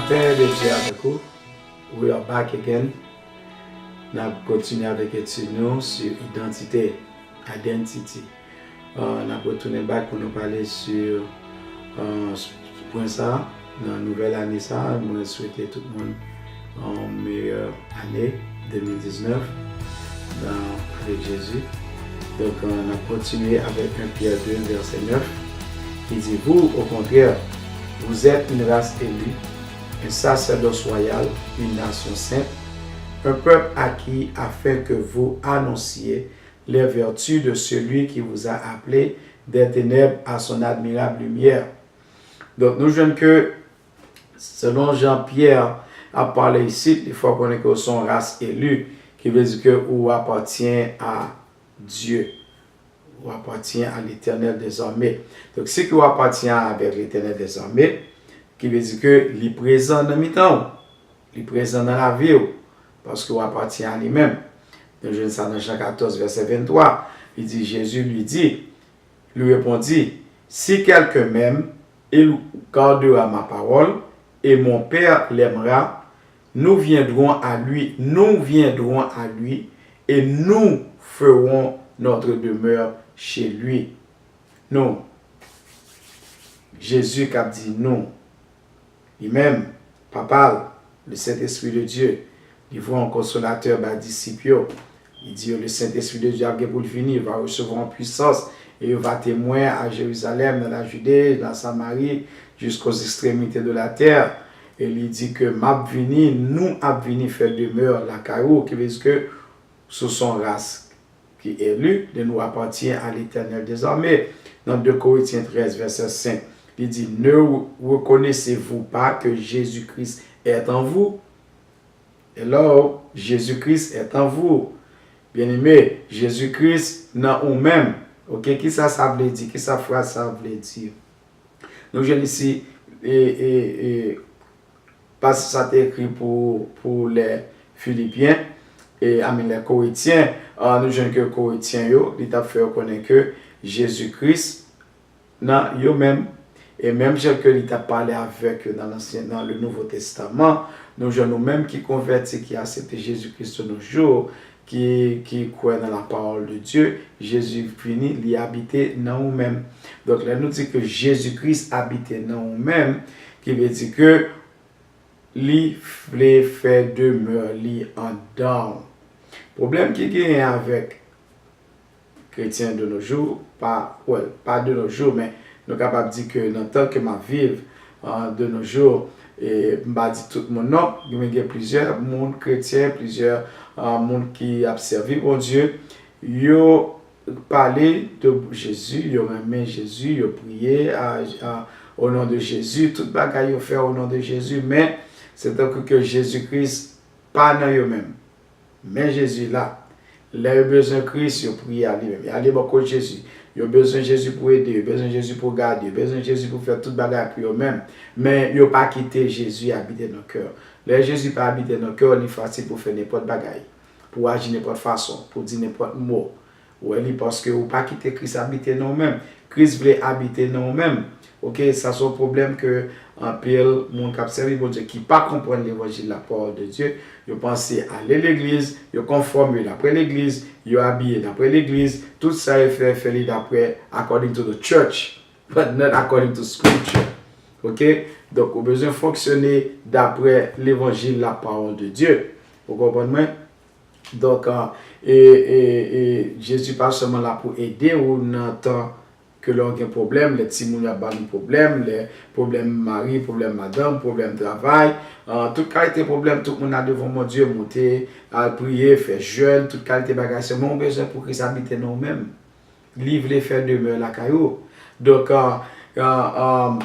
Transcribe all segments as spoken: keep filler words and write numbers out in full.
Pè de Dye avèk ou. We are back again. N ap kontinye avèk etid nou sou idantite, identity. Uh, n ap retounen back pou nou pale sou uh, pwen sa a. Nan nouvèl ane sa a, mwen swete tout moun yon meyè ane de mil diznèf nan avèk Jezi. Donk, uh, n ap kontinye avèk en Pyè de, vèsè nèf, ki di, Vous, au contraire, vous êtes une race élue, un sacerdoce royal, une nation sainte, un peuple acquis, afin que vous annonciez les vertus de celui qui vous a appelé des ténèbres à son admirable lumière. Donk, nou jwenn ke, selon jan Pyè ap pale isit, li fè w konnen ke w se yon ras eli, ki vle di ke ou apatyen a Dye. Ou apatyen a Letènèl dezòme. Donk, si ke w apatyen avèk Letènèl dezòme, ki vle di ke li prezan nan mitan w. Li prezan nan lavi w, paske w apatyen a li menm. Nou jwenn sa nan Jan katòz, vèsè venntwa. Li di, Jésus lui dit, lui répondit, Si quelqu'un m'aime, il gardera ma parole, et mon Père l'aimera, nous viendrons à lui, nous viendrons à lui, et nous ferons notre demeure chez lui. Nou, Jezi k ap di nou, Li menm, Papa l, le Saint-Esprit de Dieu, li voye yon konsolatè bay disip yo. Li di yo, le Saint-Esprit de Dieu ap gen pou l vini, il va recevoir en puissance, et il va témoin à Jérusalem, dans la Judée, la Samarie, jusqu'aux extrémités de la terre. E li di ke m ap vini, nou ap vini fè demè lakay ou, ki vle di ke sou son ras ki eli, de nou apatyen a Letènèl dezòme. Nan de Korentyen trèz, vèsè senk, li di, Ne reconnaissez-vous pas que Jésus-Christ est en vous? Hello, Jésus-Christ est en vous. Byeneme, Jezi Kris nan ou menm. Ok, kisa sa vle di? Kisa fraz sa vle di? Nou jwenn isi, e, e, e, Pas sa te ekri pou, pou lè Filipyen, e, I mean, lè Korentyen, ah, nou jwenn ke Korentyen yo, li t ap fè yo konnen ke Jezi Kris nan yo menm, e menm jan ke li t ap pale avèk yo nan Lansyen, nan le Nouvo Testaman, nou jwenn nou menm ki konvèti, ki aksepte Jezi Kris de nos jours, ki, ki kwè nan la parole de Dieu, Jezi vini, li abite nan ou menm. Donk, lè nou di ke Jezi Kris abite nan ou menm, ki vle di ke li vle fè demè li anndan w. Pwoblèm ki genyen avèk kretyen de nos jours, pa, well, pa de nos jours, men nou kapab di ke nan tan ke m ap viv, ah, de nos jours, e m pa di tout moun non, men gen plizyè moun kretyen, plizyè, ah, moun ki ap sèvi Bondye, yo pale de Jezi, yo renmen Jezi, yo priye a, a, au nom de Jésus, tout bagay yo fè au nom de Jésus, men se tankou ke Jezi Kris pa nan yo menm. Men Jezi la. Lè yo bezwen Kris, yo priye a li menm. Y ale bò kot Jezi. Yo bezwen Jezi pou ede, yo bezwen Jezi pou gade, yo bezwen Jezi pou fè tout bagay pou yo menm. Men yo pa kite Jezi abite nan kè yo. Lè Jezi pa abite nan kè w, li fasil pou fè nenpòt bagay, pou w aji nenpòt fason, pou w di nenpòt mo. Ou wè li, paske ou pa kite Kris abite nan ou menm. Kris vle abite nan ou menm. Ok, sa se yon pwoblèm ke anpil moun k ap sèvi Bondye ki pa konprann levanjil, la parole de Dieu, yo panse ale legliz, yo konfòme dapre legliz, yo abiye dapre legliz, tout sa yo fè, fè li dapre, according to the church, but not according to scripture. Ok? Donk, ou bezwen fonksyone dapre levanjil, la parole de Dieu. Ou konprann mwen? Donk, ah, e, e, e, Jezi pa sèlman la pou ede ou nan tan ke lè w gen pwoblèm, lè timoun yo ap ba nou pwoblèm, lè pwoblèm mari, pwoblèm madanm, pwoblèm travay, ah, tout kalite pwoblèm, tout moun al devan Bondye, monte, al priye, fè jèn, tout kalite bagay. Sèlman ou bezwen pou Kris abite nan ou menm. Li vle fè demè lakay ou. Donk, ah, ah, ah,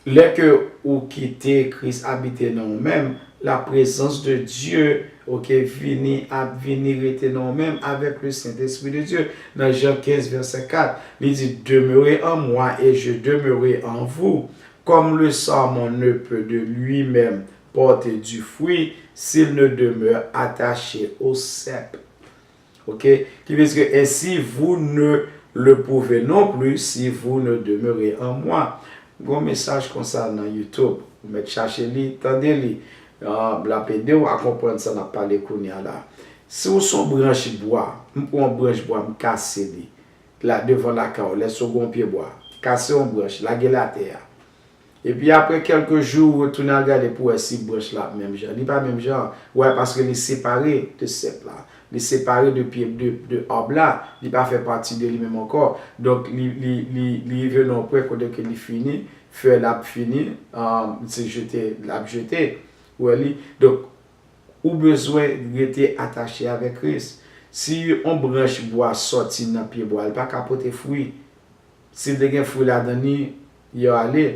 lè ke ou kite Kris abite nan ou menm, la présence de Dieu, ok, vini, ap vini rete nan ou menm avèk le Saint-Esprit de Dieu. Nan Jan kenz, vèsè kat, li di, Demeurez en moi et je demeurerai en vous. Comme le sarment ne peut de lui-même porter du fruit s'il ne demeure attaché au cep. Ok? Qui veut dire que, ainsi vous ne le pouvez non plus si vous ne demeurez en moi. Gon mesaj konsa nan YouTube. Ou mèt chache li, tande li. Ah, l ap ede w a konprann sa n ap pale kounye a la. Si w se yon branch bwa, m pran yon branch bwa, m kase li. La, devan lakay w, lèse w gen yon pye bwa. Kase yon branch, lage l atè a. Epi apre kèlke jou, ou retounen al gade pou wè si branch la ap menm jan. Li pa menm jan. Why? Paske li separe de sèp la. Li separe de pye, de, de ab la. Li pa fè pati de li menm ankò. Donk, li, li, li, li rive nan yon pwen kote ke li fini. Fèy la ap fini. Um, se jete, l ap jete. Ou wè li? Donk, ou bezwen rete atache avèk Kris. Si yon branch bwa sòti nan pye bwa, li pa ka pote fwi. Si l te gen fwi ladan li, yo ale.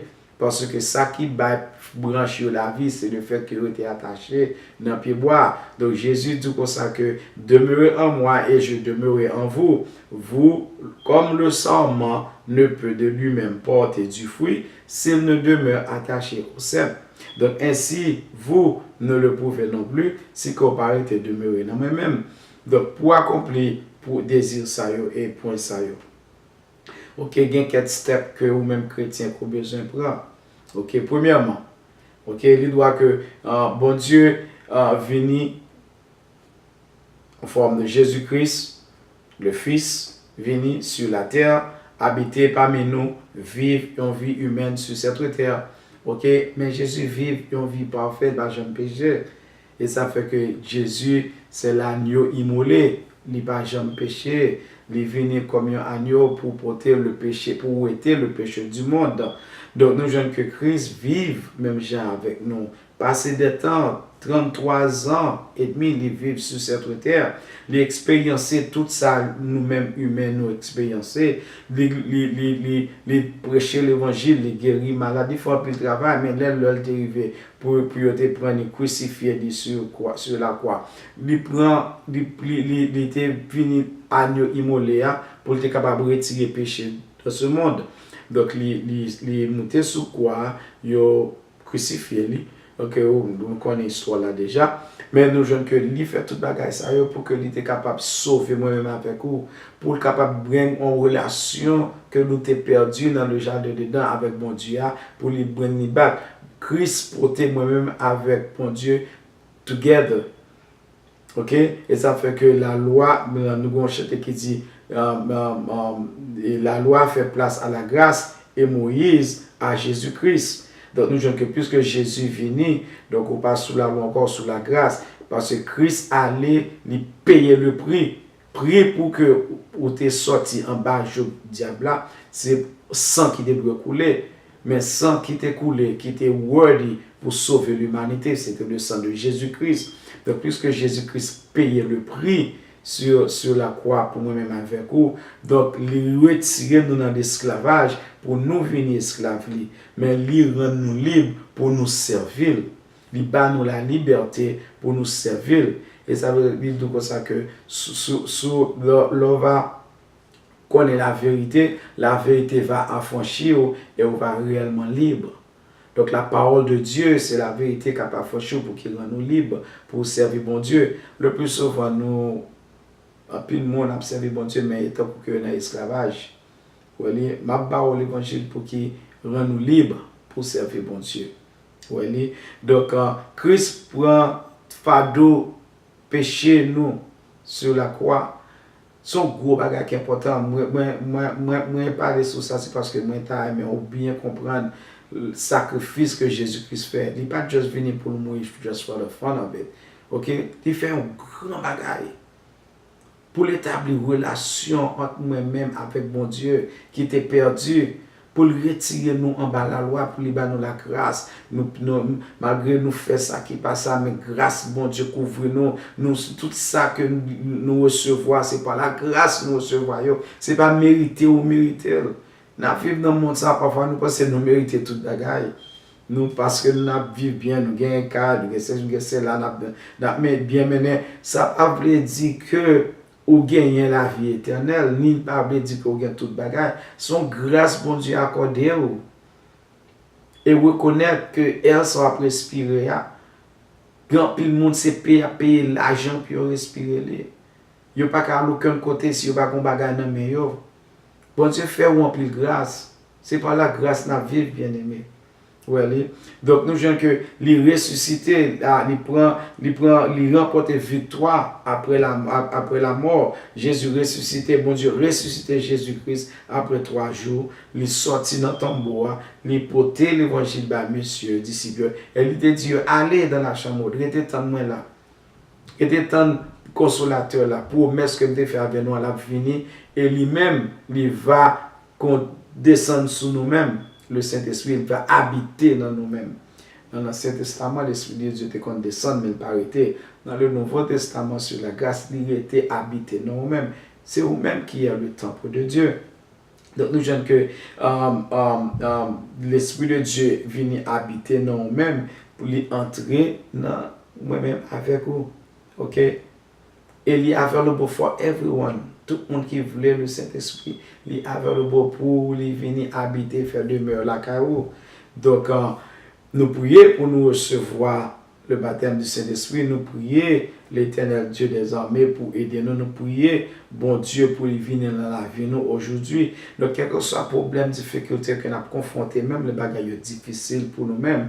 Paske sa ki bay branch yo lavi, se lefètke yo rete atache nan pye bwa a. Donk, Jezi di konsa ke, Demeurez en moi et je demeurerai en vous. Vous, comme le sarment ne peut de lui-même porter du fruit s'il ne demeure attaché au cep. Donc, ainsi, vous ne le pouvez non plus si que vous ne demeurez pas en moi. Donk, pou akonpli pou dezi sa yo e pwen sa yo. Ok, gen kèk step ke ou menm kretyen ke w bezwen pran. Ok, premyèman, ok, li dwa ke, ah, Bondye, ah, vini en forme de Jésus-Christ, le Fils, vini sur la terre, habiter parmi nous, vivre une vie humaine sur cette terre. Ok, men Jezi viv yon vi pafè, pa janm peche. E sa fè ke Jezi se lanyo imole, li pa janm peche, li vini kòm yon anyo pou pote le peche, pou wete le peche du monde. Donk nou jwenn ke Kris viv menm jan avèk nou. Pase de tan, tranntwa zan edmi li viv sou sèt tè. Li eksperyanse tout sa nou menm imen nou eksperyanse. Li, li, li, li, li preche levanjil, li geri malad, li fè anpil travay, men lè lè l te rive pou, pou yo te pran li, krisifye li sou kwa, sou lakwa. Li pran, li, li, li, li te vini anyo imole a pou l te kapab retire peche dans ce monde. Donk, li, li, li moute sou kwa a, yo krisifye li. Ok, ou, nou konnen istwa la deja. Men nou jwenn ke li fè tout bagay sa yo pou ke li te kapab sove mwen menm avèk ou, pou l kapab bring yon relasyon ke nou te pèdi nan le jardin d'Éden avèk Bondye a, pou li bring li back. Kris pote mwen menm avèk Bondye together. Ok? E sa fè ke lalwa, nou gen yon chante ki di, um, um, um, e lalwa fè plas a la grâce et Moïse à Jésus-Christ. Donk nou jwenn ke piske Jezi vini, donk ou pa sou lalwa ankò, ou sou lagras. Paske Kris ale, li peye le pri. Pri pou ke ou te sòti anba jouk dyab la, se san ki te dwe koule. Men san ki te koule, ki te worthy pou sove limanite, se te le san de Jezi Kris. Donk, piske Jezi Kris peye le pri sur, sur la croix pou mwen menm avèk ou, donk, li retire nou nan lesklavaj pou nou vini esklav li. Men li rann nou lib pou nou sèvi l. Li ba nou la libète pou nou sèvi l. E sa vle di konsa ke sou, sou, sou, lè, lè w va connaît la vérité, la vérité va affranchir et on va réellement libre. Donc la parole de Dieu, c'est la vérité k ap afranchi w pou ki rann ou lib pou w sèvi Bondye. Le plus souvent, nou, anpil moun ap sèvi Bondye, men e tankou ke yo nan esklavaj. Ou wè li, m ap ba w levanjil pou ki rann ou lib pou w sèvi Bondye. Ou wè li. Donk, ah, Kris pran fado peche nou sou lakwa. Se yon gwo bagay ki enpòtan. Mwen, mwen, mwen, mwen, mwen pale sou sa, se paske mwen ta renmen ou byen konprann sakrifis ke Jezi Kris fè. Li pa t just vini pou l mouri just for the fun of it. Ok? Li fè yon gran bagay pou l etabli relasyon ant mwen menm avèk Bondye ki te pèdi, pou l retire nou anba lalwa, pou li ba nou lagras. Nou, nou, malgre nou fè sa ki pa sa, men gras Bondye kouvri nou. Nou, tout sa ke nou, nou resevwa, se pa lagras nou resevwa yo. Se pa merite ou merite l. N ap viv nan mond sa, pafwa nou panse nou merite tout bagay. Nou, paske n ap viv byen, nou genyen kay, nou gen sesi, nou gen sela, n ap, n ap men byen mennen. Sa pa vle di ke ou genyen lavi etènèl, ni pa vle di ke ou gen tout bagay. Se yon gras Bondye akòde w. E rekonèt ke air sa w ap respire a, gen anpil moun se peye y ap peye lajan pou yo respire li. Yo pa ka al okenn kote si yo pa gen yon bagay nan men yo. Bondye fè ou anpil gras. Se pa lagras n ap viv, byeneme. Wè li. Donk, nou jwenn ke li resisite, a, li pran, li pran, li ranpòte viktwa apre la, ap-, apre lamò. Jezi resisite, Bondye resisite Jezi Kris apre twa jou. Li sòti nan tonbo a, li pote levanjil bay mesye, disip yo, e li te di yo, "Ale dans la chambre haute, rete tann mwen la. Rete tann Konsolatè la, pwomès ke m te fè avè nou an, l ap vini, e li menm, li va kon-, desann sou nou menm, le Sentespri, li va abite nan nou menm." Nan Lansyen Testaman, Lespri de Dye te konn desann, men l pa rete. Nan le Nouvo Testaman, sou lagras, li rete abite nan ou menm. Se ou menm ki est le temple de Dieu. Donk, nou jwenn ke, um, um, um, Lespri de Dye vini abite nan ou menm pou li antre nan mwen menm avèk ou. Oke? E li available for everyone. Tout moun ki vle le Sentespri, li available pou li vini abite, fè demè lakay ou. Donk, uh, nou priye pou nou resevwa le baptême du Saint-Esprit, nou priye Letènèl Dye dèzame pou ede nou, nou priye Bondye pou li vini nan lavi nou ojoujoudi. Donk, kèlkeswa pwoblèm, difikilte ke n ap konfwonte, menm lè bagay yo difisil pou nou menm,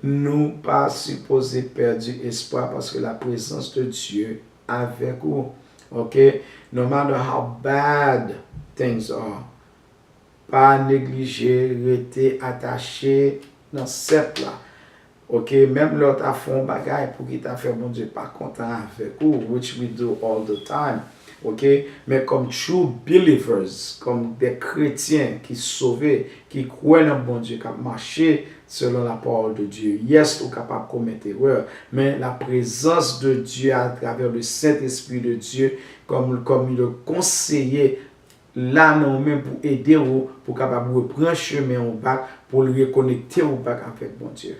nou pa sipoze pèdi espwa paske la prezans de Dye avèk ou. Oke? No matter how bad things are, pa neglije rete atache nan sèp la. Oke? Menm lè w ta fè yon bagay, poukisa fè Bondye pa kontan avèk ou, which we do all the time. Oke? Men kòm true believers, kòm de kretyen ki sove, ki kwè nan Bondye, k ap mache selon la parole de Dieu. Yes, ou kapab komèt erè, men la prezans de Dieu à travers le Saint-Esprit de Dieu, kòm, kòm le konseye la nan ou menm pou ede ou, pou kapab repran chemen ou back, pou l rekonekte ou back avèk Bondye.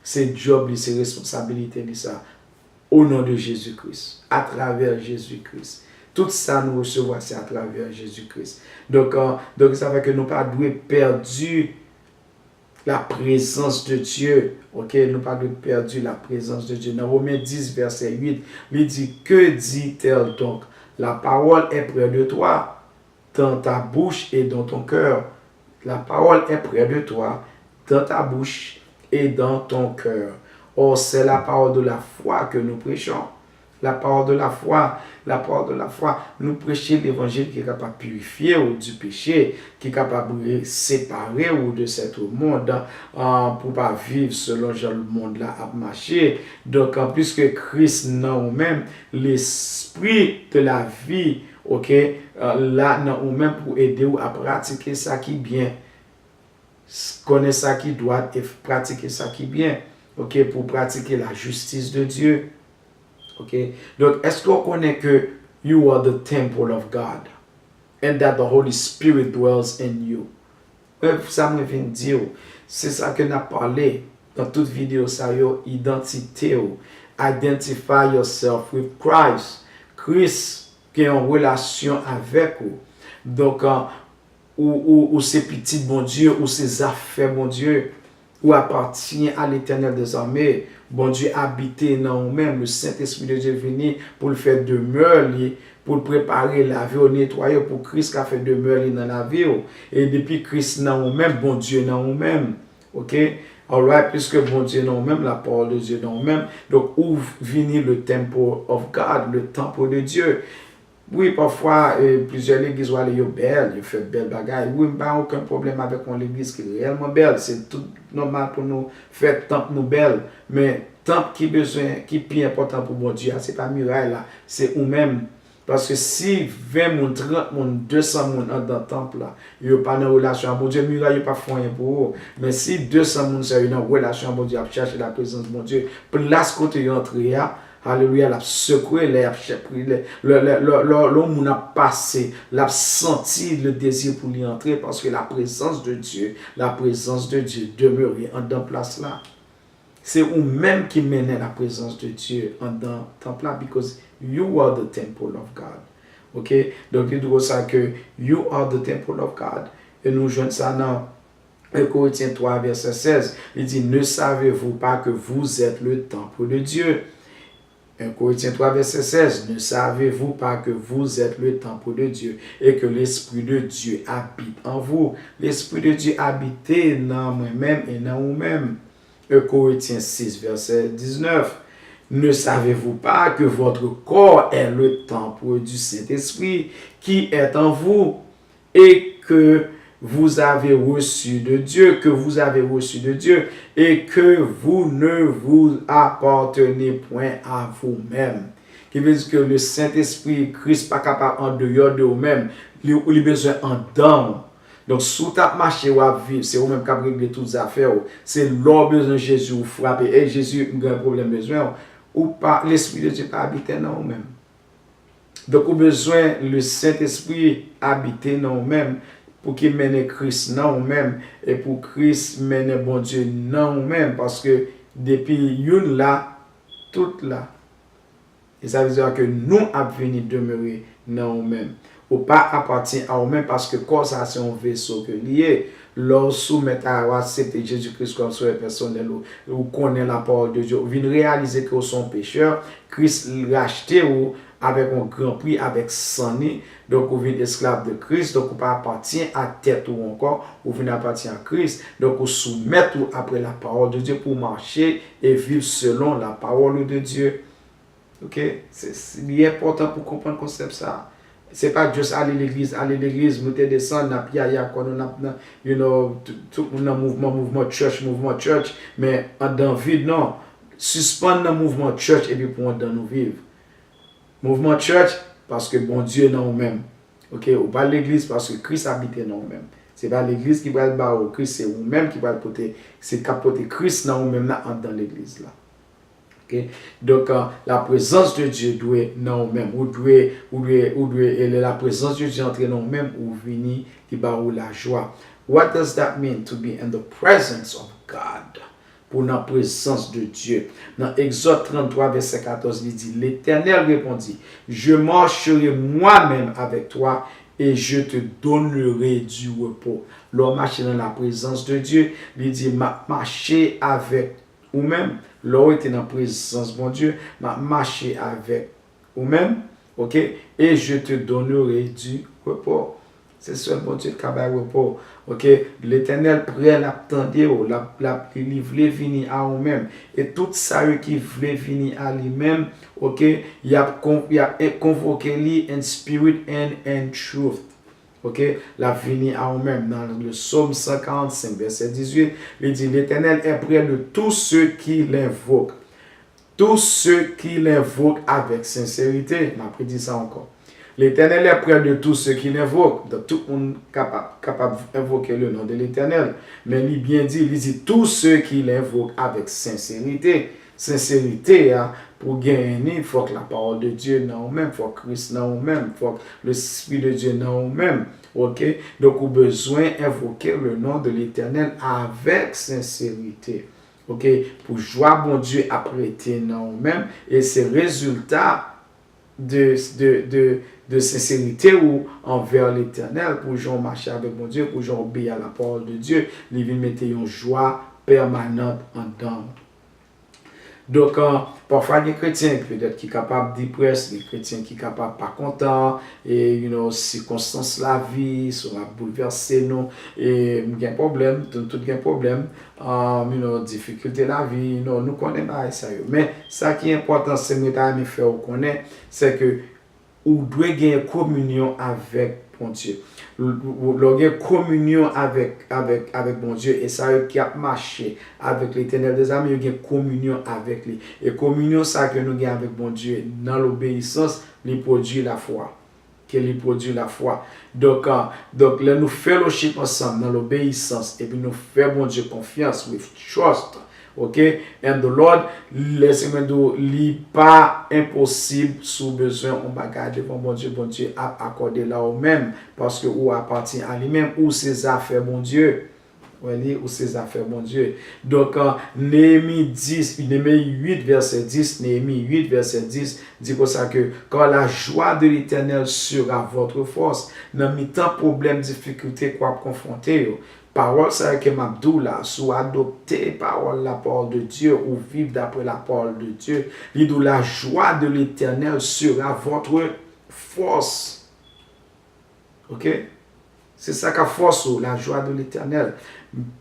Se djòb li, se responsabilite li sa. Au nom de Jésus-Christ, atravè Jezi Kris. Tout sa nou resevwa, se atravè Jezi Kris. Donk, euh, donk, sa fè ke nou pa dwe pèdi la prezans de Dye. Oke? Nou pa dwe pèdi la prezans de Dye. Nan Women dis, vèsè uit, li di, Que dit-elle donc? La parole est près de toi, dans ta bouche et dans ton cœur. La parole est près de toi, dans ta bouche et dans ton cœur. Or, c'est la parole de la foi que nous prêchons. La parole de la foi, la parole de la foi. Nou preche levanjil ki kapab pirifye ou di peche, ki kapab re-, separe ou de sèt mond, ah, pou pa viv selon jan lemonn la ap mache. Donk, ah, piske Kris nan ou menm, Lespri de la vi, oke, ah, la nan ou menm pou ede ou a pratike sa ki byen, s-, konnen sa ki dwat e f-, pratike sa ki byen, oke, pou pratike la justice de Dieu. Oke? Donk, èske w konnen ke you are the temple of God and that the Holy Spirit dwells in you? Mwen, sa mwen vin di w, se sa ke n ap pale nan tout videyo sa yo, idantite w. Identify yourself with Christ. Kris gen yon relasyon avèk ou. Donk, an, ou, ou, ou se pitit Bondye, ou se zafè Bondye, ou apatyen a Letènèl dezòme. Bondye abite nan ou menm, le Sentespri de Dye vini pou l fè demè li, pou l prepare lavi w, netwaye w, pou Kris ka fè demè li nan lavi w. E depi Kris nan ou menm, Bondye nan ou menm. Oke? Alright, piske Bondye nan ou menm, la parole de Dieu nan ou menm, donk ou vini le temple of God, le temple de Dieu. Wi, pafwa, e, plizyè legliz w ale yo bèl, yo fè bèl bagay. Wi, m pa gen okenn pwoblèm avèk yon legliz ki reyèlman bèl. Se tout nòmal pou nou fè tanp nou bèl. Men tanp ki bezwen, ki pi enpòtan pou Bondye a, se pa miray la, se ou menm. Paske si ven moun, trant moun, desan moun anndan tanp la, yo pa nan relasyon ak Bondye, miray yo p ap fè anyen pou ou. Men si desan moun sa yo nan relasyon ak Bondye, ap chache laprezans Bondye, plas kote yo antre a, alelouya, l ap sekwe, lè y ap chè-, lè, lè, lè, lè, lè, lè yon moun ap pase, l ap santi le désir pou li antre, paske la présence de Dieu, la présence de Dieu demeure anndan plas la. Se ou menm ki mennen la présence de Dieu anndan tanp la, because you are the temple of God. Oke? Donk, li di konsa ke you are the temple of God. E nou jwenn sa nan un Corinthiens trois, verset seize. Li di, Ne savez-vous pas que vous êtes le temple de Dieu? Un Corinthiens trois, verset seize, ne savez-vous pas que vous êtes le temple de Dieu et que l'Esprit de Dieu habite en vous? Lespri de Dye abite nan mwen menm e nan ou menm. Un Corinthiens six, verset dix-neuf. Ne savez-vous pas que votre corps est le temple du Saint-Esprit qui est en vous et que vous avez reçu de Dieu, que vous avez reçu de Dieu, et que vous ne vous appartenez point à vous-même. Ki vle di ke le Sentespri, Kris pa kapab andeyò de ou menm. Li, li bezwen andan w. Donk, si w t ap mache, w ap viv, se ou menm k ap regle tout zafè w. Se lè w bezwen Jezi, ou frape, "Ey, Jezi, m gen pwoblèm, bezwen w." Ou pa, Lespri de Dye pa abite nan ou menm. Donk, ou bezwen le Sentespri abite nan ou menm, pou ki mennen Kris nan ou menm, e pou Kris mennen Bondye nan ou menm, paske depi youn la, tout la. E sa vle di ke nou ap vini demere nan ou menm. Ou pa apatyen a ou menm, paske kò sa se yon veso ke li ye. Lè w soumèt a, w aksepte Jezi Kris kòm Sovè pèsonèl ou, ou konnen la parole de Dieu, ou vin reyalize ke w se yon pechè, Kris rachte ou avèk yon gran pri, avèk san li. Donk, ou vin esklav de Kris, donk ou pa apatyen a tèt ou ankò, ou vin apatyen a Kris. Donk, ou soumèt ou apre la parole de Dieu pou w mache e viv selon la parole de Dieu. Ok? Se, se, li enpòtan pou konprann konsèp sa. Se pa just ale legliz, ale legliz, moute desann, n ap yaya kò nou, n ap nan, you know, tout, tout moun nan mouvman, mouvman church, mouvman church, men anndan vid, non. Sispann nan mouvman church epi pou anndan nou viv. Mouvman church, paske Bondye nan ou menm. Ok? Ou pa legliz paske Kris abite nan ou menm. Se pa legliz ki pral ba ou Kris, se ou menm ki pral pote, se k ap pote Kris nan ou menm nan anndan legliz la. Ok? Donk, euh, la présence de Dieu dwe nan ou menm. Ou dwe, ou dwe, ou dwe, e lè la présence de Dieu antre nan ou menm, ou vini, li ba ou lajwa. What does that mean to be in the presence of God? Pou nan prezans de Dye. Nan Egzòd tranntwa, vèsè katòz, li di, L'Éternel répondit, Je marcherai moi-même avec toi et je te donnerai du repos. Lè w mache nan la prezans de Dye, li di, M ap mache avèk ou menm. Lè w rete nan prezans Bondye, m ap mache avèk ou menm, ok, et je te donnerai du repos. Se sèl Bondye ki ka bay repo. Ok, Letènèl prè, l ap tande w, l ap, l ap, li, li vle vini a ou menm. E tout sa yo ki vle vini a li menm, ok, y ap kon-, y ap e-, konvoke li in spirit and in truth. Ok, l ap vini a ou menm. Nan le Psaume cent quarante-cinq, verset dix-huit, li di, L'Éternel est près de tous ceux qui l'invoquent. Tous ceux qui l'invoquent avec sincérité. M ap redi sa ankò. L'Éternel est près de tous ceux qui l'invoquent. Donk, tout moun kapab, kapab envoke le nom de l'Éternel. Men li byen di, li di, tous ceux qui l'invoquent avec sincérité. Senserite a, pou genyen ni, fòk la parole de Dieu nan ou menm, fòk Kris nan ou menm, fòk Lespri de Dye nan ou menm. Ok? Donk, ou bezwen envoke le nom de l'Éternel avec sincérité. Ok, pou jwa Bondye ap rete nan ou menm, e se rezilta de, de, de, de senserite ou anvè Letènèl, pou jan w mache avèk Bondye, pou jan w obeyi a la parole de Dieu, li vin mete yon jwa pèmanant anndan w. Donk, euh, pafwa gen kretyen, petèt, ki kapab deprès, gen kretyen ki kapab pa kontan, e, you know, sikonstans lavi, sa ap boulvèse nou, e m gen pwoblèm, nou tout gen pwoblèm, um, you know, difikilte lavi, you know, nou konnen bagay sa yo. Men, sa ki enpòtan, se mwen ta renmen fè w konnen, se ke ou dwe gen kominyon avèk Bondye. L-, l-, lè w gen kominyon avèk, avèk, avèk Bondye, e sa yo ki ap mache avèk Letènèl dèzame, yo gen kominyon avèk li. E kominyon sa ke nou gen avèk Bondye nan lobeyisans, li pwodui lafwa. Ke li pwodui lafwa. Donk, ah, donk, lè nou fellowship ansanm nan lobeyisans, epi nou fè Bondye konfyans, with trust, ok, and the Lord, lèse mwen di w, li pa enposib si w bezwen yon bagay devan Bondye, Bondye ap akòde l a ou menm, paske ou apatyen a li menm, ou se zafè Bondye. Wè li, ou se zafè Bondye. Donk, euh, Neyemi dis, Neyemi uit, vèsè dis, Neyemi uit, vèsè dis, di konsa ke, Car la joie de l'Éternel sera votre force. Nan mitan pwoblèm, difikilte ke w ap konfwonte yo, Pawòl sa yo ke m ap di w la, si w adopte pawòl, la parole de Dieu, ou viv d'après la parole de Dieu, li di w, la joie de l'Éternel sera votre force. Ok? Se sa k ap fòse w, la joie de l'Éternel.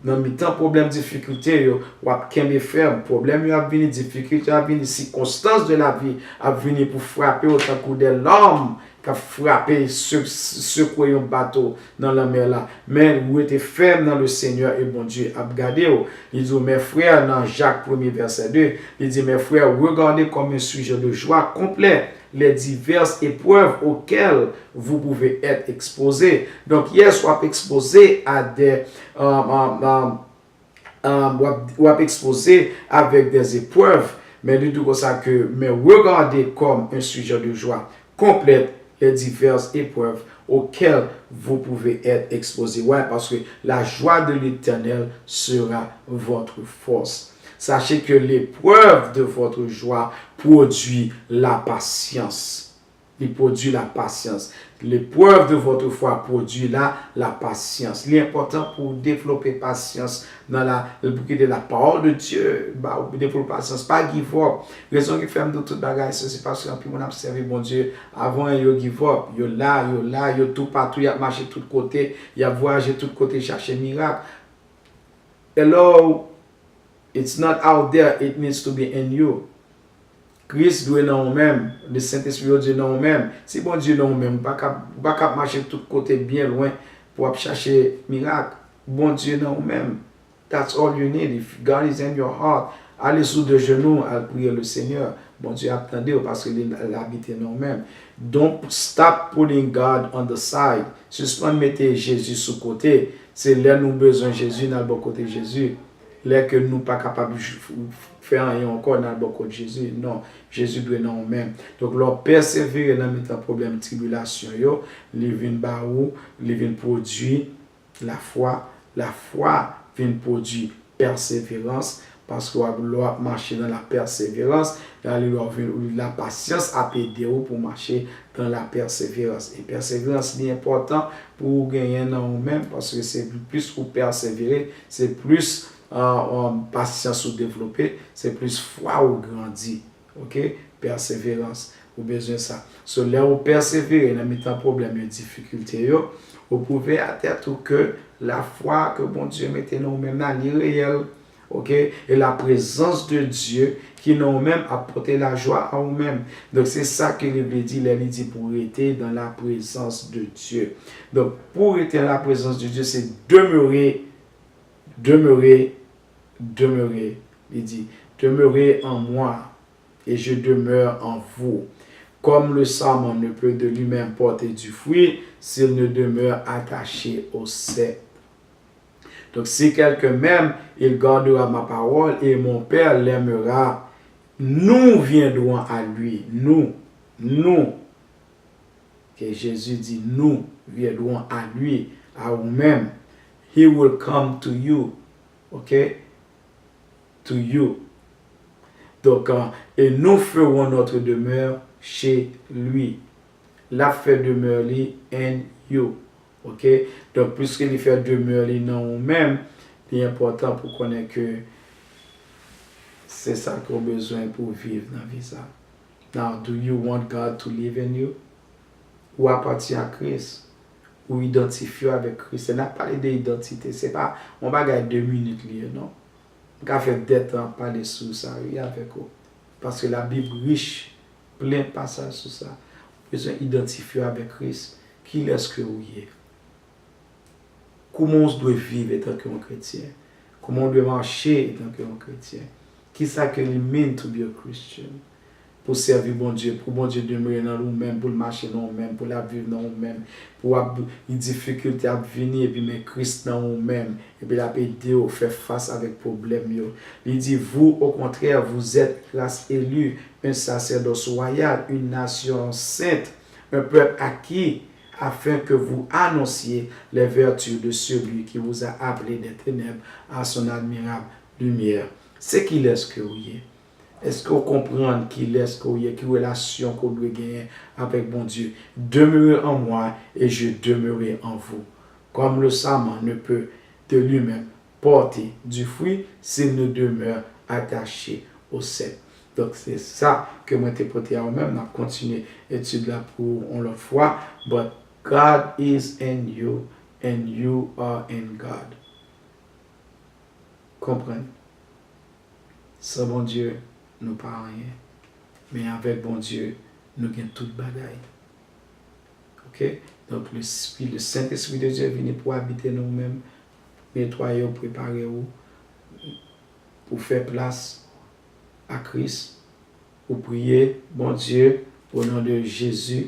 Nan mitan pwoblèm, difikilte yo, w ap kenbe fèm. Pwoblèm yo ap vini, difikilte yo ap vini, sikonstans de la vi ap vini pou frape w tankou de lòm k ap frape, se- sekwe yon bato nan lanmè la. Men, rete fèm nan le Senyè e Bondye ap gade w. Li di w, mes frères, nan Jak premye vèsè de, li di, mes frères, regardez comme un sujet de joie complète les diverses épreuves auxquelles vous pouvez être exposés. Donk, yes, w ap ekspoze a de, um, um, um, um, w ap, w ap ekspoze avèk des épreuves, men li di konsa ke, mais regardez comme un sujet de joie complète les diverses épreuves auxquelles vous pouvez être exposés. Why? Parce que la joie de l'Éternel sera votre force. Sachez que l'épreuve de votre joie produit la patience. Li pwodui la pasyans. L'épreuve de votre foi produit la, la patience. Li enpòtan pou w devlope pasyans nan la, pou kite la parole de Dieu ba ou devlope pasyans. Pa give up. Rezon ki fè m di w tout bagay sa, se paske anpil moun ap sèvi Bondye, avan yo give up. Yo la, yo la, yo toupatou, y ap mache tout kote, y ap vwayaje tout kote chache mirak. Hello, it's not out there, it needs to be in you. Kris dwe nan ou menm, le Sentespri yo dwe nan ou menm. Si Bondye nan ou menm, ou pa ka, ou pa ka ap mache tout kote byen lwen pou w ap chache mirak. Bondye nan ou menm. That's all you need. If God is in your heart, ale sou de jenou, al priye le Senyè. Bondye ap tande w paske li, l abite nan ou menm. Don't stop putting God on the side. Sispann mete Jezi sou kote. Se lè nou bezwen Jezi, n al bò kote Jezi. Lè ke nou pa kapab j- fè anyen ankò, n al bò kot Jezi. Non, Jezi dwe nan ou menm. Donk, lè w pèsevere nan mitan pwoblèm, tribilasyon yo, li vin ba ou, li vin pwodui lafwa. Lafwa vin pwodui pèseverans, paske w ap, lè w ap mache nan la pèseverans, la, li, w ap vin, la pasyans ap ede w pou w mache dans la persévérance. E pèseverans, li enpòtan pou ou genyen nan ou menm, paske se plis ou pèsevere, se plis, euh, euh, pasyans ou devlope, se plis fwa ou grandi. Ok? Pèseverans. Ou bezwen sa. So, lè ou pèsevere nan mitan pwoblèm yo, difikilte yo, ou pwouve a tèt ou ke lafwa ke Bondye mete nan ou menm nan, li reyèl. Ok? E la présence de Dieu ki nan ou menm ap pote lajwa a ou menm. Donk, se sa ke li vle di lè li di pou rete dans la présence de Dieu. Donk, pou rete dans la présence de Dieu, se demeurer, demeurer, demeurer. Li di, demeurez en moi, et je demeure en vous. Comme le sarment ne peut de lui-même porter du fruit s'il ne demeure attaché au cep. Donc, si quelqu'un m'aime, il gardera ma parole, et mon Père l'aimera. Nous viendrons à lui. Nous, nous. Que Jésus dit, nous viendrons à lui, à ou menm. He will come to you. Ok? To you. Donk, euh, et nous ferons notre demeure chez lui. L ap fè demè li in you. Ok? Donk, piske li fè demè li nan ou menm, li enpòtan pou konnen ke se sa ke w bezwen pou w viv nan vi sa. Now, do you want God to live in you? Ou apati a Kris. Ou idantifye w avèk Kris. Lè n ap pale de idantite, se pa yon bagay de minit li ye, non. M ka fè dè tan ap pale sou sa, wi, avèk ou. Paske Labib rich, plen pasaj sou sa. Ou bezwen idantifye w avèk Kris. Kilès ke ou ye? Kouman w dwe viv etanke yon kretyen? Kouman w dwe mache etanke yon kretyen? Kisa ke li mean to be a Christian? Pou sèvi Bondye, pou Bondye demere nan ou menm, pou l mache nan ou menm, pou l ap viv nan ou menm, pou w ap, difikilte ap vini, epi men Kris nan ou menm, epi l ap ede w fè fas avèk pwoblèm yo. Li di, vous, au contraire, vous êtes race élue, un sacerdoce royal, une nation sainte, un peuple acquis, afin que vous annonciez les vertus de celui qui vous a appelé des ténèbres à son admirable lumière. Se kilès ke ou ye? Èske w konprann kilès ke w ye, ki relasyon ke w dwe genyen avèk Bondye? Demeurez en moi et je demeurerai en vous. Comme le sarment ne peut de lui-même, porter du fruit s'il ne demeure attaché au cep. Donk, se sa ke mwen te pote a ou menm. N ap kontinye etid la pou yon lòt fwa. But God is in you and you are in God. Konprann. San Bondye, nou pa anyen. Men avèk Bondye, nou gen tout bagay. Ok? Donk, le, le Saint-Esprit de Dieu vini pou abite nan ou menm, netwaye w, prepare w pou fè plas a Kris. Ou priye Bondye o non de Jezi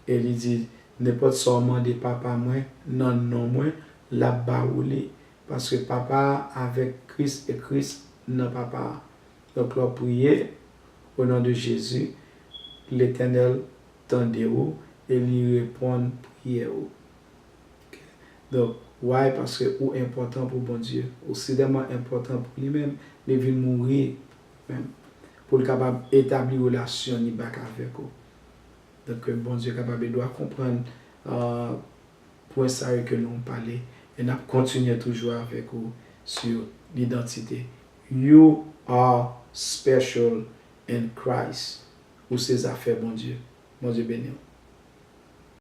e li di, nenpòt sa w mande Papa mwen nan non mwen, l ap ba ou li. Paske Papa a avèk Kris e Kris nan Papa a. Donk, lè w priye o non de Jezi, Letènèl tande w e li reponn priyè w. Ok? Donk, why? Paske ou enpòtan pou Bondye. Ou si tèlman enpòtan pou li menm, li vin mouri menm. Pou l kapab etabli relasyon li back avèk ou. Donk, ke Bondye kapab ede w a konprann, euh, pwen sa yo ke nou pale. E n ap kontinye toujou avèk ou sou lidantite. You are special in Christ. Ou se zafè Bondye. Bondye beni w.